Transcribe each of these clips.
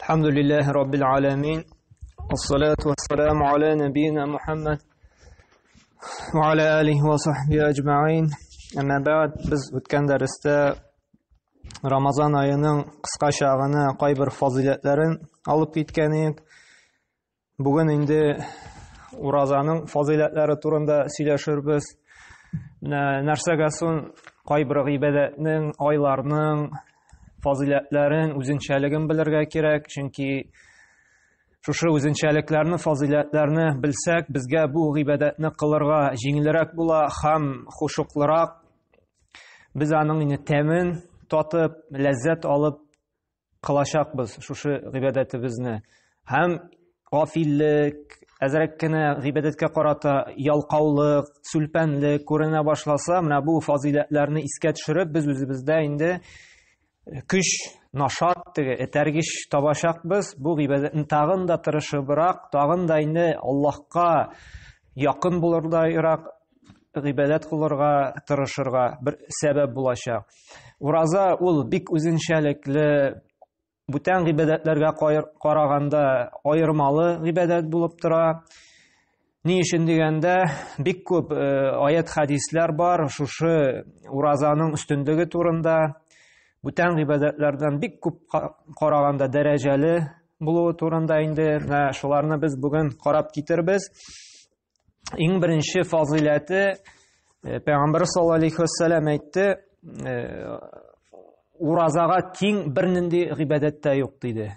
الحمد لله رب العالمين والصلاة والسلام على نبينا محمد وعلى آله وصحبه أجمعين أما بعد biz үткән дәрестә Рамазан аеның кыскача гына кайбер фазыйләтләрен алып киткән идек. Бүген инде уразаның фазыйләтләре турында сөйләшербез. Менә нәрсәгә соң кайбер гыйбадәтнең, айларның фазыйләтләрен, үзенчәлеген белергә кирәк, чөнки шушы үзенчәлекләрне, фазыйләтләрне белсәк, безгә бу гыйбадәтне кылырга җиңелрәк була һәм хушуклырак. Без аның инде тәмен татып, ләззәт алып кылачакбыз шушы гыйбадәтебезне. Һәм гафиллек, әзрәк кенә гыйбадәткә карата ялкаулык, сүлпәнлек күренә башласа, менә бу фазыйләтләрне искә төшереп, без үзебездә инде көч, нашат, теге этәргеч табачакбыз. Бу гыйбадәтне тагын да тырышыбрак, тагын да инде Аллаһка якын булырдайрак гыйбадәт кылырга тырышырга бер сәбәп булачак. Ураза ул бик үзенчәлекле, бүтән гыйбадәтләргә караганда аермалы гыйбадәт булып тора. Ни өчен дигәндә, бик күп э, аят хәдисләр бар шушы уразаның өстенлеге турында. Бүтән гыйбадәтләрдән бик күп караганда дәрәҗәле булуы турында инде менә шуларны без бүген карап китербез. Иң беренче фазыйләте э, Пәйгамбәр саллаллаһу алейхи вәссәлам әйтте, э, уразага тиң бернинди гыйбадәт тә юк диде.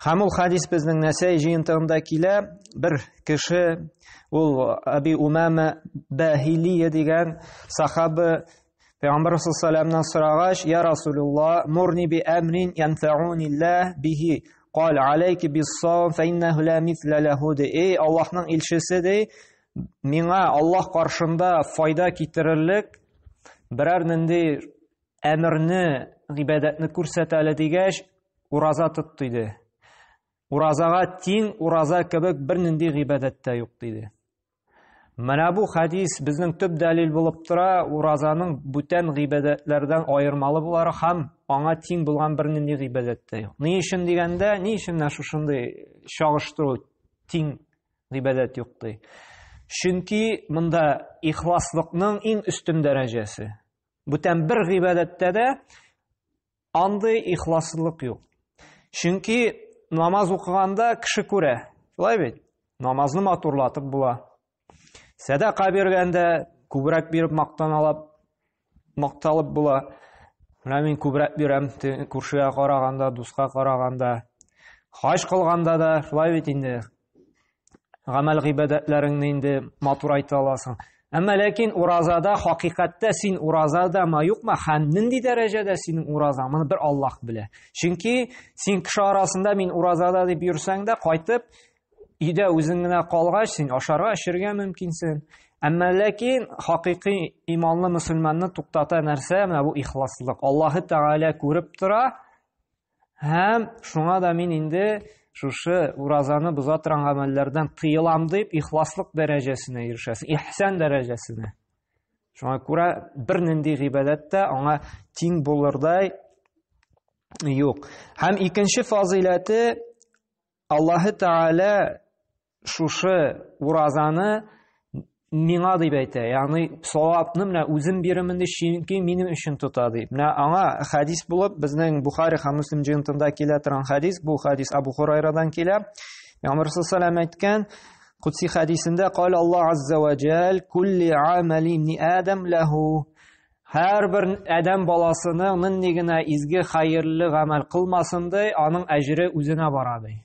Һәм ул хадис безнең Нәсәй җыентыгында килә. Бер кеше ул Аби Умама Бахилия дигән сахаба Пәйгамбәр саллаллаһу сорагач, "Я Расулуллах, мурни би әмрин янфa'унилла бихи." Кал алейки бис-саум фа иннаху ла мисла лаху. Эй, Аллаһның илчесе ди, миңа Аллаһ каршында файда китерерлек берәр нинди әмерне, гыйбадәтне күрсәт әле дигәч, ураза тот диде. Уразага тиң ураза кебек бернинди гыйбадәт тә юк диде. Менә бу хадис безнең төп дәлил булып тора, уразаның бүтән гыйбадәтләрдән аермалы буларак һәм аңа тиң булган бернинди гыйбадәт тә юк. Ни өчен дигәндә, ни өчен менә шушындый чагыштыру тиң гыйбадәт юк ди? Чөнки монда ихласлыкның иң өстен дәрәҗәсе. Бүтән бер гыйбадәттә дә Андый ихласлык юк. Чөнки намаз укыганда кеше күрә. Шулай бит? Намазны матурлатып була. Сәдака биргәндә күбрәк биреп мактаналап, макталып була. Менә мин күбрәк бирәм күршегә караганда, дуска караганда. Хаҗ кылганда да шулай бит инде. Гамәл гыйбадәтләреңне инде матурайта аласың. Әмма ләкин уразада хакыйкатьтә син уразадамы, юкмы, һәм нинди дәрәҗәдә синең уразаң, моны бер Аллаһ белә. Чөнки син кеше арасында мин уразада дип йөрсәң дә, кайтып өйдә үзең генә калгач, син ашарга, эчәргә мөмкинсең. Әмма ләкин хакыйкый иманлы мөселманны туктата нәрсә? Менә бу ихласлык. Аллаһы Тәгалә күреп тора, Һәм шуңа да мин инде шушы уразаны боза торган гамәлләрдән тыелам дип ихласлык дәрәҗәсенә ирешәсең, ихсан дәрәҗәсенә. Шуңа күрә бернинди гыйбадәт тә аңа тиң булырдай юк. Һәм икенче фазыйләте Аллаһы Тәгалә шушы уразаны миңа дип әйтә. Ягъни савапны менә үзем бирәмен ди, чөнки минем өчен тота ди. Менә аңа хадис булып безнең Бухари һәм Муслим җыентында килә торган хадис, бу хадис Абу Хурайрадан килә. Пәйгамбәр саллаллаху әйткән, Кудси хадисендә кал Аллаһ азза ва җәл кулли амали ибни Адам лаху. Һәрбер адәм баласының нинди генә изге хәерле гамәл кылмасын ди, аның әҗере үзенә бара ди.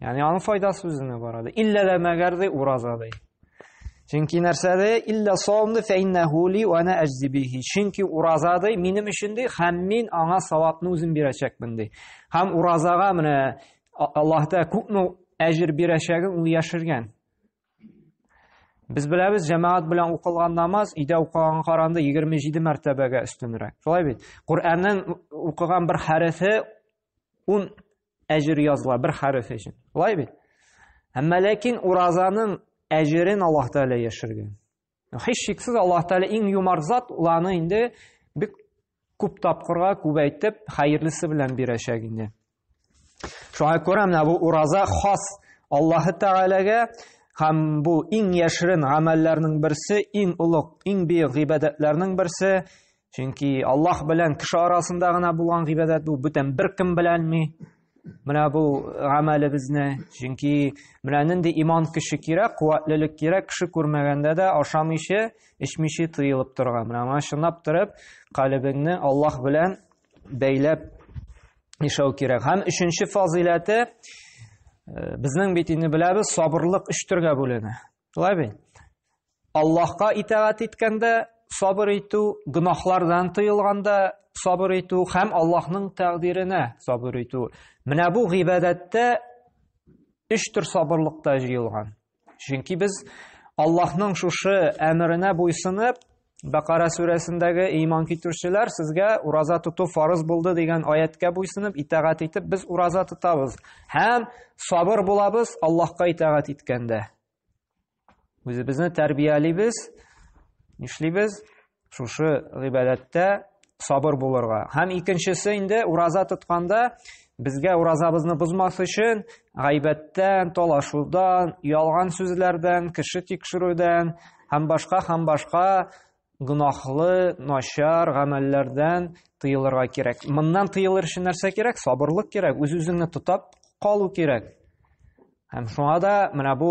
Ягъни аның файдасы үзенә бара ди. Иллә дә мәгәр ди ураза ди. Чөнки нәрсә ди? Иллә саумны фә иннәһу ли ва ана әҗзи бихи. Чөнки ураза ди минем өчен ди, һәм мин аңа савапны үзем бирәчәкмен ди. Һәм уразага менә Аллаһ Тәгалә күпме әҗер бирәчәген ул яшергән. Без беләбез, җәмәгать белән укылган намаз өйдә укыган караганда 27 мәртәбәгә өстенрәк. Шулай бит? Коръәннән укыган бер хәрефе 10 әҗер языла бер хәреф өчен. Шулай бит? Әмма ләкин уразаның әҗерен Аллаһ Тәгалә яшергән. Һичшиксез Аллаһ Тәгалә иң юмарт зат, ул аны инде бик күп тапкырга күбәйтеп, хәерлесе белән бирәчәк инде. Шуңа күрә менә бу ураза хас Аллаһы Тәгаләгә һәм бу иң яшерен гамәлләрнең берсе, иң олуг, иң бөек гыйбадәтләрнең берсе. Чөнки Аллаһ белән кеше арасында гына булган гыйбадәт бу, бүтән беркем беләлми. Менә бу гамәлебезне, чөнки менә нинди иман көче кирәк, куәтлелек кирәк, кеше күрмәгәндә дә ашамыйча, эчмичә тыелып торырга. Менә моңа чынлап торып, калебеңне Аллаһ белән бәйләп яшәү кирәк. Һәм өченче фазыйләте, безнең бит инде беләбез, сабырлык өч төргә бүленә. Шулай бит? Аллаһка итагать иткәндә сабыр итү, гөнаһлардан тыелганда сабыр итү һәм Аллаһның тәкъдиренә сабыр итү. Менә бу гыйбадәттә өч төр сабырлык та җыелган. Чөнки без Аллаһның шушы әмеренә буйсынып, Бакара сүрәсендәге иман китерүчеләр сезгә ураза тоту фарыз булды дигән аяткә буйсынып, итагать итеп без ураза тотабыз һәм сабыр булабыз Аллаһка итагать иткәндә. Үзебезне тәрбиялибез, нишлибез? Шушы гыйбадәттә сабыр булырга. Һәм икенчесе инде ураза тотканда безгә уразабызны бозмас өчен гайбәттән, талашудан, ялган сүзләрдән, кеше тикшерүдән һәм башка һәм башка гөнаһлы, начар гамәлләрдән тыелырга кирәк. Моннан тыелыр өчен нәрсә кирәк? Сабырлык кирәк, үз-үзеңне тотап калу кирәк. Һәм шуңа да менә бу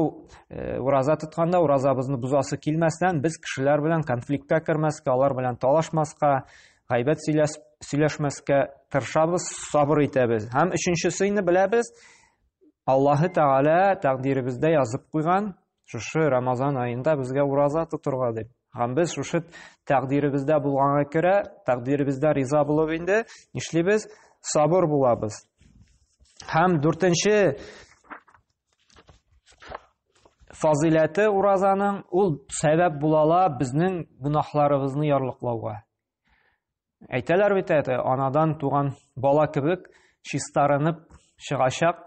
э, ураза тотканда уразабызны бозасы килмәстән, без кешеләр белән конфликтка кермәскә, алар белән талашмаска, гайбәт сөйләшмәскә тырышабыз, сабыр итәбез. Һәм өченчесе инде беләбез, Аллаһы Тәгалә тәкъдиребездә язып куйган шушы Рамазан аенда безгә ураза тотырга дип. Һәм без шушы тәкъдиребездә булганга күрә, тәкъдиребездә риза булып инде нишлибез? Сабыр булабыз. Һәм дүртенче фазыйләте уразаның ул сәбәп була ала безнең гөнаһларыбызны ярлыклауга. Әйтәләр бит әйтә, анадан туган бала кебек чистарынып чыгачак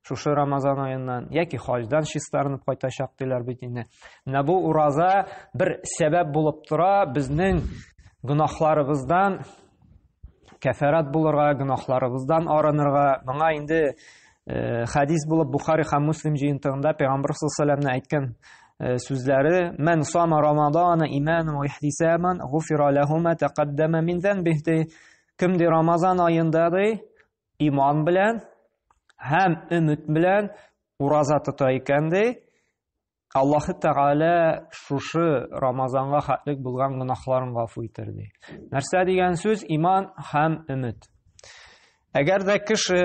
шушы Рамазан аеннан яки хаҗдан чистарынып кайтачак диләр бит инде. Менә бу ураза бер сәбәп булып тора безнең гөнаһларыбыздан кәфәрат булырга, гөнаһларыбыздан арынырга. Моңа инде э, хәдис булып Бухари һәм Муслим җыентыгында Пәйгамбер саллаллаху алейһи әйткән э, сүзләре: "Мән сама Рамадана имаnan ва ихтисабан, гуфира лаху ма тaqaddama мин занбихи". Кем ди Рамазан аенда ди иман белән һәм өмет белән ураза тота икән ди, Аллаһы Тәгалә шушы Рамазанга хәтлек булган гөнаһларын гафу итер ди. Нәрсә дигән сүз? Иман һәм өмет. Әгәр дә кеше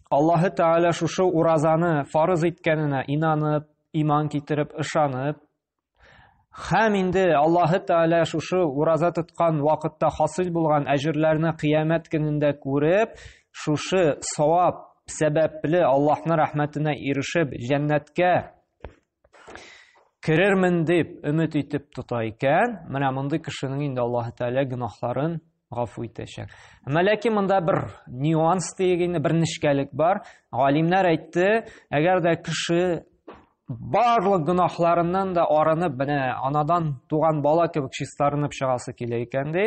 Аллаһы Тәгалә шушы уразаны фарыз иткәненә инанып, иман китереп, ышанып, Һәм инде Аллаһы Тәгалә шушы ураза тоткан вакытта хасил булган әҗерләрне кыямәт көнендә күреп, шушы савап сәбәпле Аллаһның рәхмәтенә ирешеп, җәннәткә керермен дип өмет итеп тота икән, менә мондый кешенең инде Аллаһы Тәгалә гөнаһларын гафу итәчәк. Әмма ләкин монда бер нюанс дигән бер нечкәлек бар. Галимнәр әйтте, әгәр дә кеше барлык гөнаһларыннан да арынып, менә анадан туган бала кебек чистарынып чыгасы килә икән ди,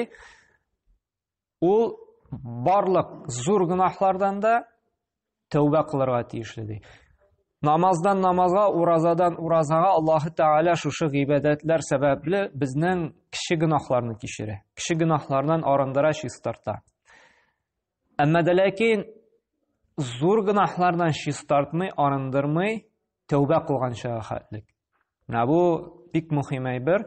ул барлык зур гөнаһлардан да тәүбә кылырга тиешле ди. Намаздан намазга, уразадан уразага Аллаһы Тәгалә шушы гыйбадәтләр сәбәпле безнең кече гөнаһларны кичерә. Кече гөнаһлардан арындыра, чистарта. Әмма дә ләкин зур гөнаһлардан чистартмый, арындырмый, тәүбә кылганча хәтлек. Менә бу бик мөһим әйбер.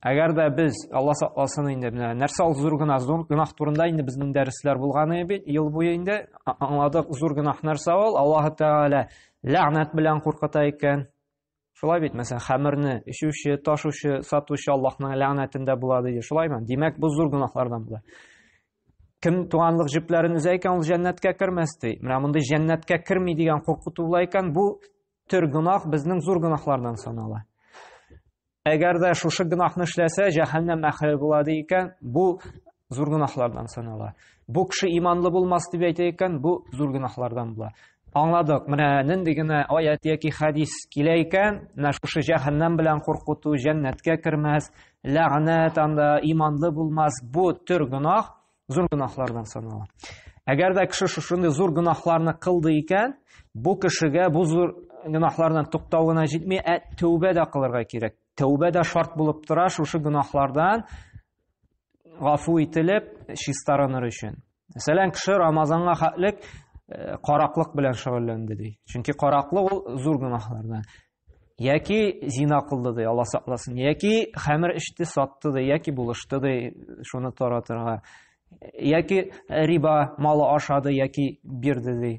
Әгәр дә без Алла сакласын инде, менә нәрсә ул зур гөнаһ, зур гөнаһ турында инде безнең дәресләр булган бит, ел буе инде аңладык, зур гөнаһ нәрсә ул? Аллаһ Тәгалә ләгънәт белән куркыта икән. Шулай бит, мәсәлән, хәмерне эчүче, ташучы, сатучы Аллаһның ләгънәтендә була ди. Шулаймы? Димәк, бу зур гөнаһлардан була. Кем туганлык җепләрен өзә икән, ул җәннәткә кермәс ди. Менә мондый җәннәткә керми дигән куркыту була икән, бу төр гөнаһ безнең зур гөнаһлардан санала. Әгәр дә шушы гөнаһны эшләсә, җәһәннәм әһеле була ди икән, бу зур гөнаһлардан санала. Бу кеше иманлы булмас дип әйтә икән, бу зур гөнаһлардан була. Аңладык, менә нинди генә аят яки хәдис килә икән, менә шушы җәһәннәм белән куркыту, җәннәткә кермәс, ләгънәт анда, иманлы булмас, бу төр гөнаһ зур гөнаһлардан санала. Әгәр дә кеше шушындый зур гөнаһларны кылды икән, бу кешегә бу зур гөнаһлардан туктау гына җитми, ә тәүбә дә кылырга кирәк. Тәүбә дә шарт булып тора шушы гөнаһлардан гафу ителеп, чистарыныр өчен. Мәсәлән, кеше Рамазанга хәтлек э, караклык белән шөгыльләнде ди. Чөнки караклык ул зур гөнаһлардан. Яки зина кылды ди, Алла сакласын. Яки хәмер эчте, сатты ди, яки булышты ди, шуны таратырга. Яки риба малы ашады, яки бирде ди.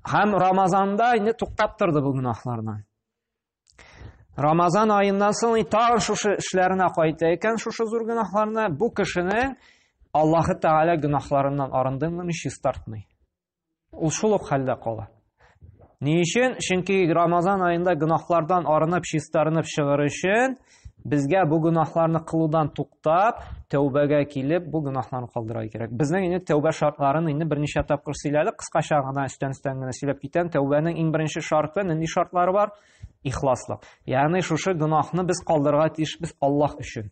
Һәм Рамазанда инде туктап торды бу гөнаһлардан. Рамазан аеннан соң тагын шушы эшләренә кайта икән, шушы зур гөнаһларына, бу кешене Аллаһы Тәгалә гөнаһларыннан арындырмый, чистартмый. Ул шул ук хәлдә кала. Ни өчен? Чөнки Рамазан аенда гөнаһлардан арынып, чистарынып чыгыр өчен безгә бу гөнаһларны кылудан туктап, тәүбәгә килеп, бу гөнаһларны калдырырга кирәк. Безнең инде тәүбә шартларын инде берничә тапкыр сөйләдек, кыскача гына өстән-өстән генә сөйләп китәм. Тәүбәнең иң беренче шарты, нинди шартлары бар? Ихласлык. Ягъни шушы гөнаһны без калдырырга тиешбез Аллаһ өчен.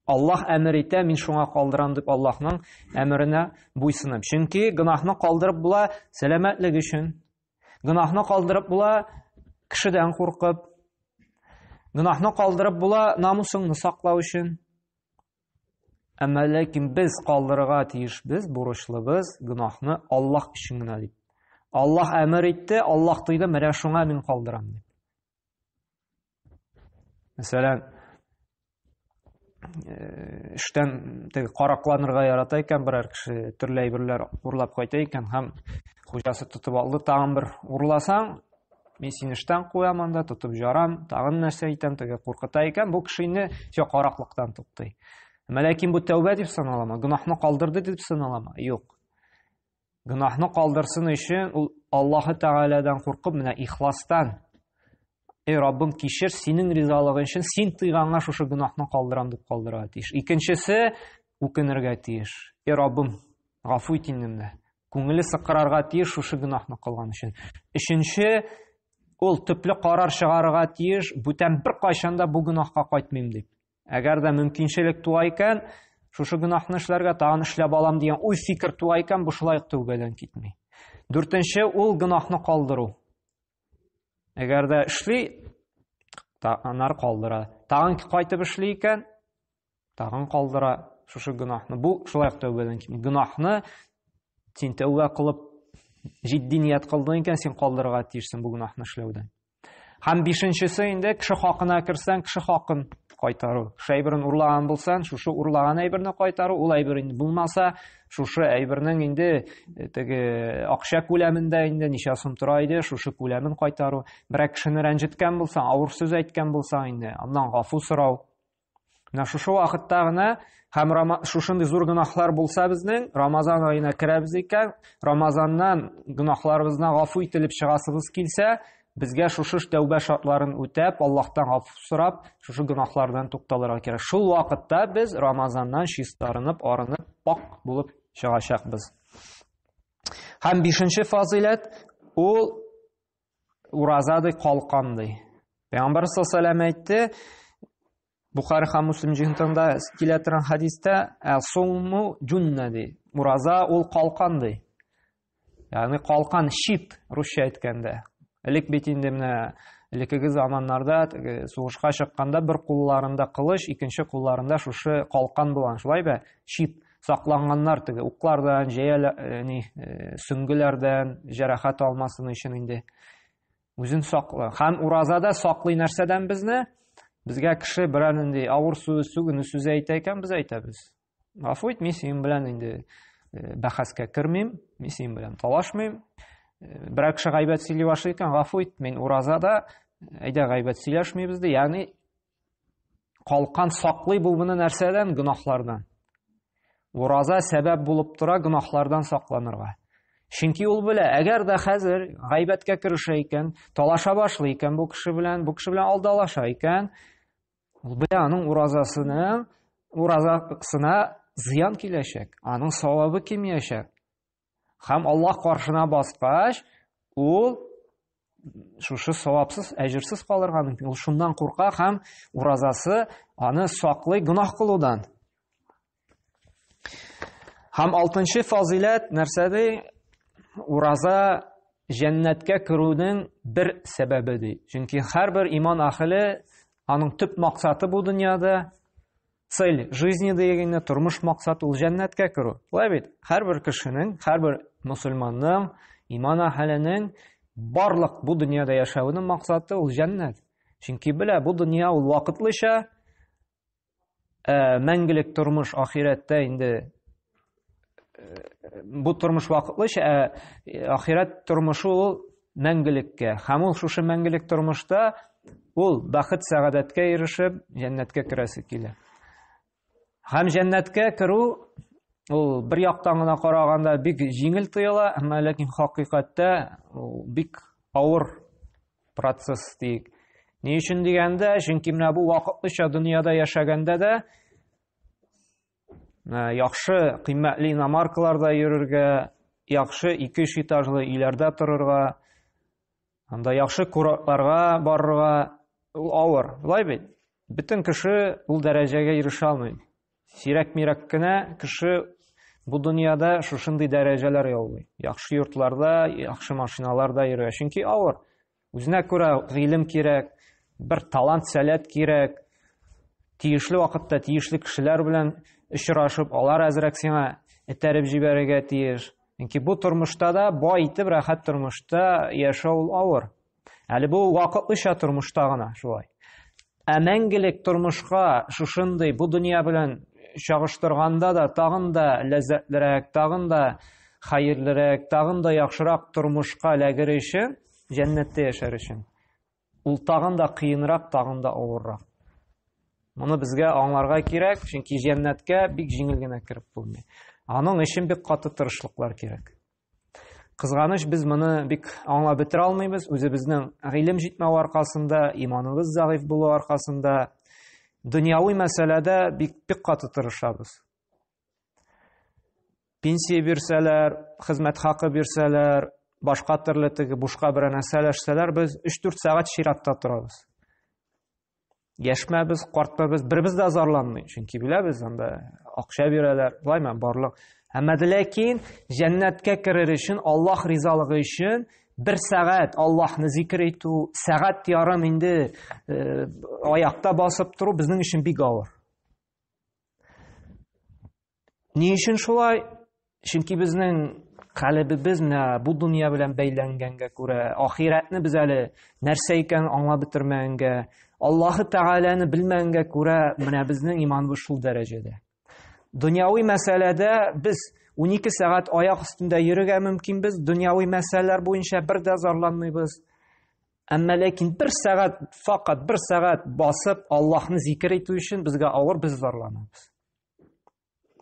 Аллаһ әмер итә, мин шуңа калдырам дип Аллаһның әмеренә буйсынып. Чөнки гөнаһны калдырып була сәламәтлек өчен. Гөнаһны калдырып була кешедән куркып. Гөнаһны калдырып була намусыңны саклау өчен. Әмма ләкин без калдырырга тиешбез, бурычлыбыз гөнаһны Аллаһ өчен генә дип. Аллаһ әмер итте, Аллаһ тыйды, менә шуңа мин калдырам дип. Мәсәлән, э, эштән теге каракланырга ярата икән берәр кеше, төрле әйберләр урлап кайта икән һәм хуҗасы тотып алды, тагын бер урласаң, мин сине эштән куям анда, тотып жарам, тагын нәрсә итәм, теге куркыта икән, бу кеше инде все караклыктан туктый. Әмма ләкин бу тәүбә дип саналамы? Гөнаһны калдырды дип саналамы? Юк. Гөнаһны калдырсын өчен ул Аллаһы Тәгаләдән куркып, менә ихластан Эй Раббым, кичер, синең ризалыгың өчен син тыйганга шушы гөнаһны калдырам дип калдырырга тиеш. Икенчесе үкенергә тиеш. Эй Раббым, гафу ит инде менә. Күңеле сыкрарга тиеш шушы гөнаһны кылган өчен. Өченче, ул төпле карар чыгарырга тиеш, бүтән беркайчан да бу гөнаһка кайтмыйм дип. Әгәр дә мөмкинчелек туа икән, шушы гөнаһны эшләргә тагын эшләп алам дигән уй фикер туа икән, бу шулай ук тәүбәдән китми. Дүртенче, ул гөнаһны калдыру. Әгәр дә эшли, аннары калдыра. Тагын кайтып эшли икән, тагын калдыра шушы гөнаһны. Бу шулай ук тәүбәдән китми. Гөнаһны син тәүбә кылып, җитди ният кылдың икән, син калдырырга тиешсең бу гөнаһны эшләүдән. Һәм бишенчесе инде кеше хакына керсәң, кеше хакын кайтару. Кеше әйберен урлаган булсаң, шушы урлаган әйберне кайтару, ул әйбер инде булмаса, шушы әйбернең инде э, теге акча күләмендә инде ничә сум тора иде, шушы күләмен кайтару. Берәр кешене рәнҗеткән булсаң, авыр сүз әйткән булсаң инде, аннан гафу сорау. Менә шушы вакытта гына һәм шушындый зур гөнаһлар булса безнең, Рамазан аена керәбез икән, Рамазаннан гөнаһларыбыздан гафу ителеп чыгасыбыз килсә, безгә шушы тәүбә шартларын үтәп, Аллаһтан гафу сорап, шушы гөнаһлардан тукталырга кирәк. Шул вакытта без Рамазаннан чистарынып, арынып, пак булып чыгачакбыз. Һәм бишенче фазыйләт ул ураза ди, калкан ди. Пәйгамбәр саллаллаху алейһи әйтте, Бухари һәм Муслим җыентыгында килә торган хәдистә, "Ә-суму джунна" ди. Ураза ул калкан ди. Ягъни калкан, щит, русча әйткәндә. Элек бит инде менә элеккеге заманнарда теге сугышка чыкканда бер кулларында кылыч, икенче кулларында шушы калкан булган, шулай бе? Щит. Сакланганнар теге уклардан, җәя, э, ни, э, сөңгеләрдән җәрәхәт алмасын өчен инде. Үзен сакла. Һәм ураза да саклый нәрсәдән безне? Безгә кеше берәр нинди авыр сүз, сүгенү сүзе әйтә икән, без әйтәбез. Гафу ит, мин синең белән инде э, бәхәскә кермим, мин синең белән талашмыйм. Берәр кеше гайбәт сөйли башлый икән, гафу ит, мин уразада, әйдә гайбәт сөйләшмибез ди. Ягъни Калкан саклый бу моны нәрсәдән? Гөнаһлардан. Ураза сәбәп булып тора гөнаһлардан сакланырга. Чөнки ул белә, әгәр дә хәзер гайбәткә керешә икән, талаша башлый икән бу кеше белән, бу кеше белән алдалаша икән, ул белә аның уразасының уразасына зыян киләчәк, аның савабы кимиячәк. Һәм Аллаһ каршына баскач, ул шушы савапсыз, әҗерсез калырга мөмкин. Ул шуннан курка һәм уразасы аны саклый гөнаһ кылудан. Һәм алтынчы фазыйләт нәрсә ди? Ураза җәннәткә керүнең бер сәбәбе ди. Чөнки һәрбер иман әһеле аның төп максаты бу дөньяда цель жизни дигәндә тормыш максаты ул җәннәткә керү. Шулай бит? Һәрбер кешенең, һәрбер мусульманның, иман әһеленең барлык бу дөньяда яшәүенең максаты ул җәннәт. Чөнки белә, бу дөнья ул вакытлыча, ә мәңгелек тормыш ахирәттә инде бу тормыш вакытлыча, ә ахирәт тормышы ул мәңгелеккә. Һәм ул шушы мәңгелек тормышта ул бәхет сәгадәткә ирешеп, җәннәткә керәсе килә. Һәм җәннәткә керү ул бер яктан гына караганда бик җиңел тоела, әмма ләкин хакыйкатьтә ул бик авыр процесс диик. Ни өчен дигәндә, чөнки менә бу вакытлыча дөньяда яшәгәндә дә яхшы кыйммәтле иномаркаларда йөрергә, яхшы ике-өч этажлы өйләрдә торырга, анда яхшы курортларга барырга ул авыр. Шулай бит? Бөтен кеше ул дәрәҗәгә ирешә алмый. Сирәк-мирәк кенә кеше бу дөньяда шушындый дәрәҗәләр яулый. Яхшы йортларда, яхшы машиналарда йөрергә. Чөнки авыр. Үзенә күрә гыйлем кирәк, бер талант, сәләт кирәк. Тиешле вакытта тиешле кешеләр белән очрашып, алар әзрәк сиңа этәреп җибәрергә тиеш. Чөнки бу тормышта да бай итеп рәхәт тормышта яшәү ул авыр. Әле бу вакытлыча тормышта гына шулай. Ә мәңгелек тормышка шушындый бу дөнья белән чагыштырганда да тагын да ләззәтлерәк, тагын да хәерлерәк, тагын да яхшырак тормышка эләгер өчен, җәннәттә яшәр өчен, ул тагын да кыенрак, тагын да авыррак. Моны безгә аңларга кирәк, чөнки җәннәткә бик җиңел генә кереп булмый. Аның өчен бик каты тырышлыклар кирәк. Кызганыч, без моны бик аңлап бетерә алмыйбыз. Үзебезнең гыйлем җитмәү аркасында, иманыбыз зәгыйфь булу аркасында дөньяви мәсьәләдә бик бик каты тырышабыз. Пенсия бирсәләр, хезмәт хакы бирсәләр, башка төрле теге бушка берәр нәрсә өләшсәләр, без 3-4 сәгать чиратта торабыз. Яшьмәбез, картмабыз, беребез дә зарланмый, чөнки беләбез, анда акча бирәләр, шулаймы, барлык. Әмма дә ләкин җәннәткә керер өчен, Аллаһ ризалыгы өчен бер сәгать Аллаһны зикр итү, сәгать ярым инде э, аякта басып тору безнең өчен бик авыр. Ни өчен шулай? Чөнки безнең калебебез менә бу дөнья белән бәйләнгәнгә күрә, ахирәтне без әле нәрсә икәнен аңлап бетермәгәнгә, Аллаһы Тәгаләне белмәгәнгә күрә, менә безнең иманыбыз шул дәрәҗәдә. Дөньяви мәсьәләдә без 12 сәгать аяк өстендә йөрергә мөмкинбез, дөньяви мәсьәләләр буенча бер дә зарланмыйбыз. Әмма ләкин бер сәгать, факат бер сәгать басып Аллаһны зикер итү өчен безгә авыр, без зарланабыз.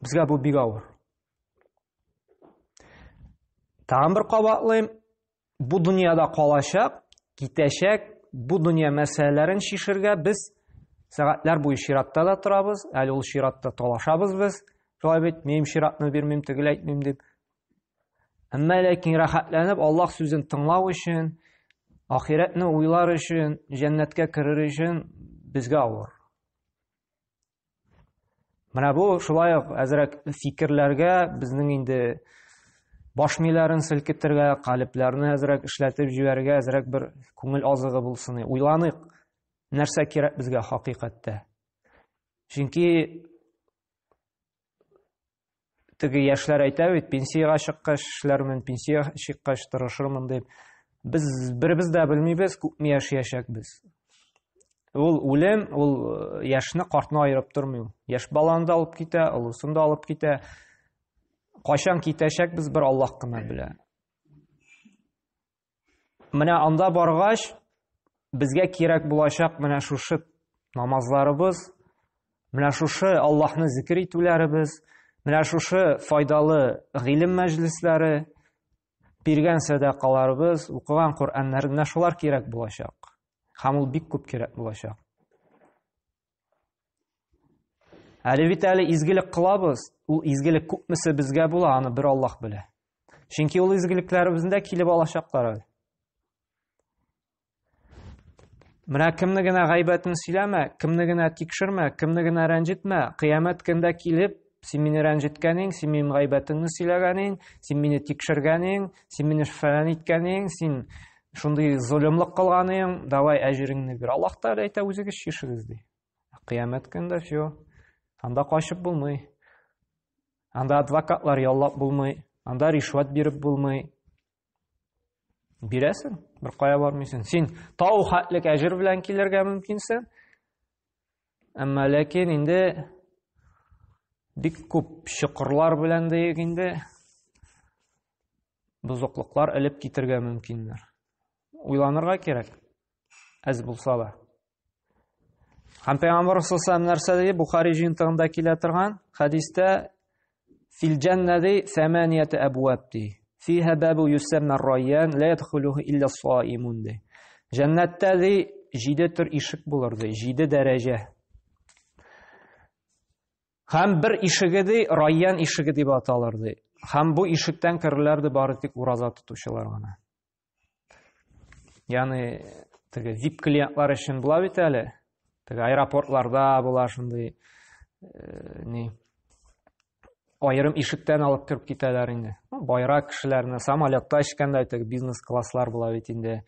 Безгә бу бик авыр. Тагын бер кабатлыйм, бу дөньяда калачак, китәчәк, бу дөнья мәсьәләләрен чишергә без сәгатьләр буе чиратта да торабыз, әле ул чиратта талашабыз без. Шулай бит, минем чиратны бирмим, тегеләй әйтмим дип. Әмма ләкин рәхәтләнеп Аллаһ сүзен тыңлау өчен, ахирәтне уйлар өчен, җәннәткә керер өчен безгә авыр. Менә бу шулай ук әзрәк фикерләргә безнең инде баш миләрен селкетергә, калепләрне әзрәк эшләтеп җибәрергә, әзрәк бер күңел азыгы булсын. Уйланыйк, нәрсә кирәк безгә хакыйкатьтә. Чөнки теге яшьләр әйтә бит, пенсиягә чыккач эшләрмен, пенсиягә чыккач тырышырмын дип. Без беребез дә белмибез, күпме яшәячәкбез. Ул үлем, ул э, яшьне картны аерып тормый. Яшь баланы да алып китә, олысын да алып китә. Кайчан китәчәкбез, бер Аллаһ кына белә. Менә анда баргач, безгә кирәк булачак менә шушы намазларыбыз, менә шушы Аллаһны зикр итүләребез, менә шушы файдалы гыйлем мәҗлесләре, биргән сәдакаларыбыз, укыган Коръәннәр, менә шулар кирәк булачак. Һәм ул бик күп кирәк булачак. Әле бит әле изгелек кылабыз, ул изгелек күпмесе безгә була, аны бер Аллаһ белә. Чөнки ул изгелекләребезне дә килеп алачаклар әле. Менә кемне генә гайбәтен сөйләмә, кемне генә тикшермә, кемне генә рәнҗетмә, кыямәт көндә килеп, Син мине рәнҗеткәнең, син минем гайбәтеңне сөйләгәнең, син мине тикшергәнең, син мине фәлән иткәнең, син шундый золымлык кылганың, давай әҗереңне бир. Аллаһ Тәгалә әйтә, үзегез чишегез ди. Кыямәт көндә все. Анда качып булмый. Анда адвокатлар яллап булмый, анда ришвәт биреп булмый. Бирәсең, бер кая бармыйсың. Син тау хәтлек әҗер белән килергә мөмкинсең. Әмма ләкин инде бик күп чокырлар белән диек инде бозыклыклар элеп китергә мөмкиннәр. Уйланырга кирәк, әз булса да. Һәм Пәйгамбәр саллаллаху нәрсә ди? Бухари җыентыгында килә торган хәдистә фил җәннәти саманияту абваб ди. Фиһа бабу юсамма райян ла ядхулуху илля саимун ди. Җәннәттә ди җиде төр ишек булыр ди, җиде дәрәҗә. Һәм бер ишеге ди райян ишеге дип аталыр ди. Һәм бу ишектән керерләр ди бары тик ураза тотучылар гына. Ягъни теге VIP клиентлар өчен була бит әле. Теге аэропортларда була шундый э, ни аерым ишектән алып кереп китәләр инде. Байрак кешеләрне самолетта эчкәндә теге бизнес класслар була бит инде.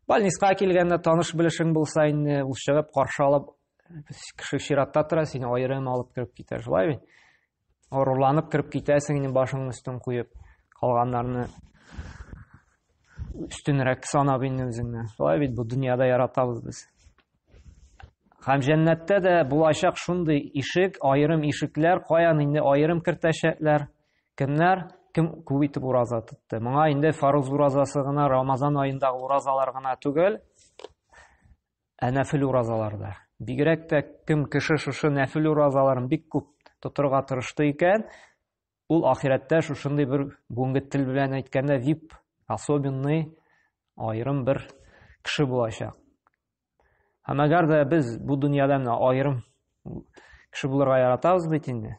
Больницага килгәндә таныш белешең булса инде, ул чыгып каршы алып кеше чиратта тора, сине аерым алып кереп китә, шулай бит? Горурланып кереп китәсең инде башыңның өстен куеп, калганнарны өстенрәк санап инде үзеңне. Шулай бит бу дөньяда яратабыз без. Һәм җәннәттә дә булачак шундый ишек, аерым ишекләр, каян инде аерым кертәчәкләр? Кемнәр? Кем күп итеп ураза тотты? Моңа инде фарыз уразасы гына, Рамазан аендагы уразалар гына түгел, Ә нәфел уразаларда. Бигрәк тә кем кеше шушы нәфел уразаларын бик күп тотырга тырышты икән, ул ахирәттә шушындый бер бүгенге тел белән әйткәндә VIP, особенный, аерым бер кеше булачак. Һәм әгәр дә без бу дөньяда менә аерым кеше булырга яратабыз бит инде.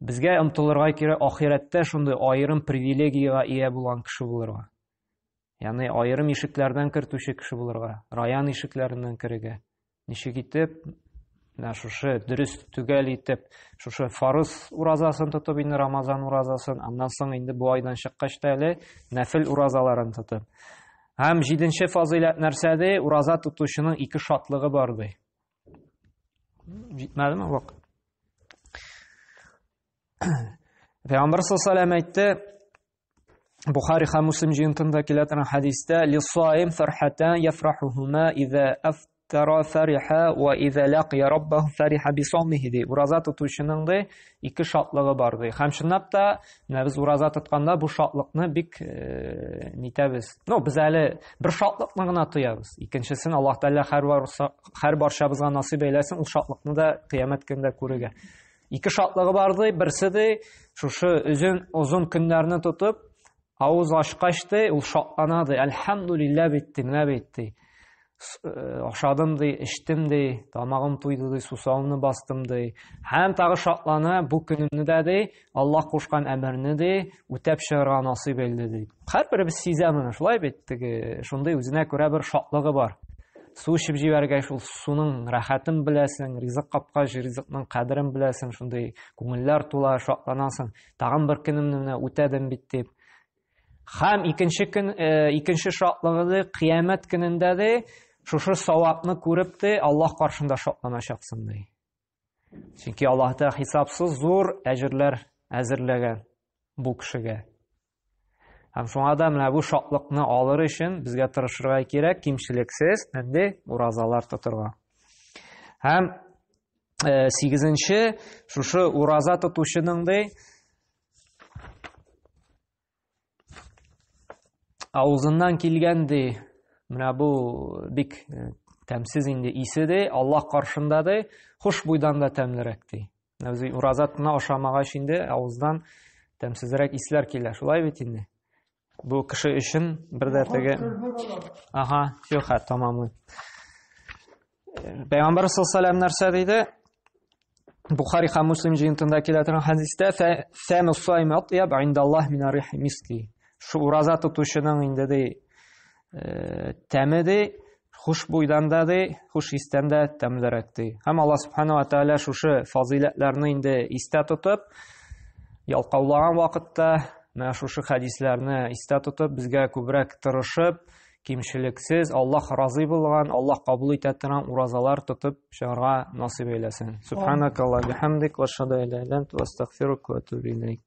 Безгә омтылырга кирәк ахирәттә шундый аерым привилегиягә ия булган кеше булырга. Ягъни аерым ишекләрдән кертүче кеше булырга, раян ишекләреннән керергә. Ничек итеп, менә шушы дөрес төгәл итеп, шушы фарыз уразасын тотып инде Рамазан уразасын, аннан соң инде бу айдан чыккач та әле нәфил уразаларын тотып. Һәм җиденче фазыйләт нәрсә ди? Ураза тотучының ике шатлыгы бар ди. Җитмәдеме вакыт? Пәйгамбәр саллаллаху алейһи әйтте, Бухари һәм Муслим җыентында килә торган хәдистә лисаим фархатан яфрахухума иза афтара фариха ва иза лакия раббаху фариха бисавмихи ди. Ураза тотучының ди ике шатлыгы бар ди. Һәм чынлап та менә без ураза тотканда бу шатлыкны бик э, нитәбез. Ну, без әле бер шатлыкны гына тоябыз. Икенчесен Аллаһ Тәгалә һәр һәр барчабызга насыйп әйләсен, ул шатлыкны да кыямәт көнендә күрергә. Ике шатлыгы бар ди, берсе ди, шушы үзен озын көннәрне тотып, авыз ачкач ди, ул шатлана ди, әлхәмдулилла бит ди, менә бит ди. Э, ашадым ди, эчтем ди, тамагым туйды ди, сусавымны бастым ди. Һәм тагы шатлана, бу көнемне дә ди, Аллаһ кушкан әмерне ди, үтәп чыгарга насыйп әйләде ди. Һәрберебез сизә моны, шулай бит, теге шундый үзенә күрә бер шатлыгы бар. Су эчеп җибәргәч, ул суның рәхәтен беләсең, ризык капкач, ризыкның кадерен беләсең, шундый күңелләр тула, шатланасың. Тагын бер көнемне менә үтәдем бит дип. Һәм икенче көн, э, икенче шатлыгы ди, кыямәт көнендә ди, шушы савапны күреп ди, Аллаһ каршында шатланачаксың ди. Чөнки Аллаһ Тәгалә хисапсыз зур әҗерләр әзерләгән бу кешегә. Һәм шуңа да менә бу шатлыкны алыр өчен безгә тырышырга кирәк, кимчелексез нинди уразалар тотырга. Һәм э, сигезенче, шушы ураза тотучының ди авызыннан килгән ди, менә бу бик э, тәмсез инде исе ди, Аллаһ каршында ди, хушбуйдан да тәмлерәк ди. Үзе ураза тына ашамагач инде авыздан тәмсезрәк исләр килә. Шулай бит инде. Бу кеше өчен бер дә теге Ага, все, хәт тамамлый. Пәйгамбәр саллаллаху алейһи нәрсә диде? Бухари һәм Муслим җыентында килә торган хәдистә фәму саим атьяб индаллаһ мин рихи миски. Шу ураза тотучының инде ди э, тәме ди Хушбуйдан да ди, хуш истән дә тәмлерәк ди. Һәм Аллаһ субхана ва тааля шушы фазыйләтләрне инде истә тотып, ялкаулаган вакытта менә шушы хәдисләрне истә тотып, безгә күбрәк тырышып, кимчелексез, Аллаһ разый булган, Аллаһ кабул итә торган уразалар тотып чыгарга насыйп әйләсен. Субханакаллаһ бихамдик ва ашһаду ан ла иляха илля анта ва астагфирука ва атубу илейк.